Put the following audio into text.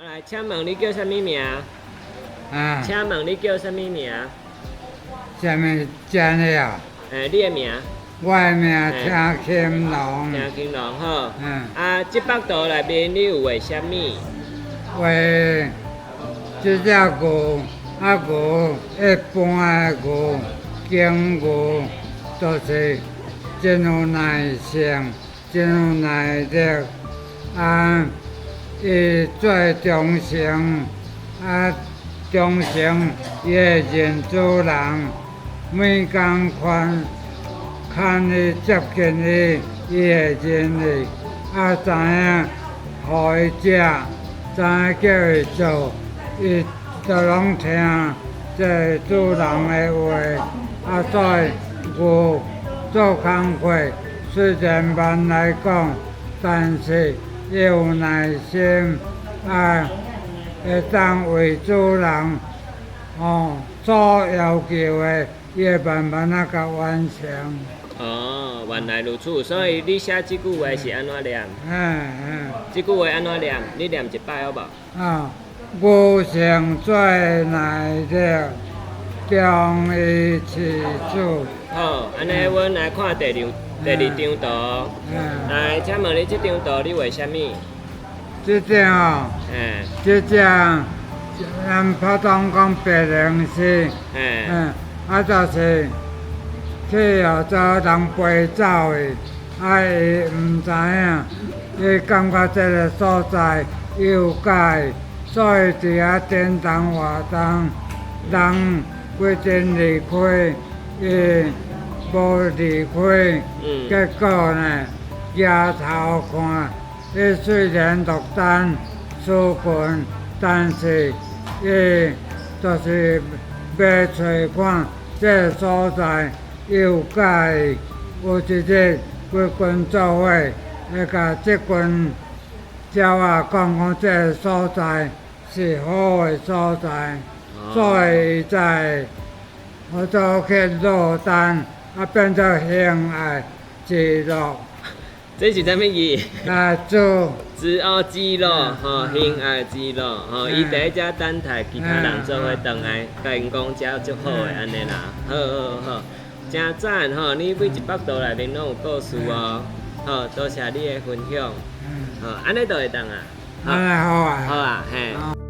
來，請問你叫啥物名？啊，請問你叫啥物名？啥物真的啊？欸，你的名？我的名聽金龍。聽金龍好。嗯。啊，這幅圖內面你有畫啥物？畫這隻牛，啊牛一般的牛，金牛，就是真有耐性，真有耐力。啊，伊最忠誠，啊忠誠，伊會認主人，物仝款，牽伊接近伊，伊會認你，啊知影予伊食，知影叫伊做，伊就攏聽這个主人的話。啊，所以牛做工課雖然慢來講，但是伊有耐心，啊，會當為主人哦所要求的，伊會慢慢仔共完成。哦，原來如此，所以你寫這句話是按怎念？嗯嗯。這句話按怎念？你念一擺好無？啊，牛性最耐力，忠於飼主。好，按呢，阮來看第二第二張圖。來，請問你這張圖你畫啥物？這張哦，這張咱普通講白靈獅，啊，就是去予做人飛走去，啊，伊毋知影，伊感覺這个所在有喜歡，所以佇遐叮當活動，人規陣離開，伊無離開，結果呢，舉頭看，伊雖然落單輸群，但是伊就是欲揣看這个所在有喜歡，有一日規群做伙，會共這群鳥仔講講這个所在是好的所在，所以伊才會號做去落單，啊變做幸愛之樂。這是啥物字？啊，主。之哦，之樂吼，幸愛之樂吼，伊佇遮等待其他人做伙轉來，共𪜶講遮足好的按呢啦。好好好，誠讚吼！你每一幅圖內面攏有故事哦。好，多謝你的分享。好，按呢就會當啊。按呢好啊。好啊，嘿。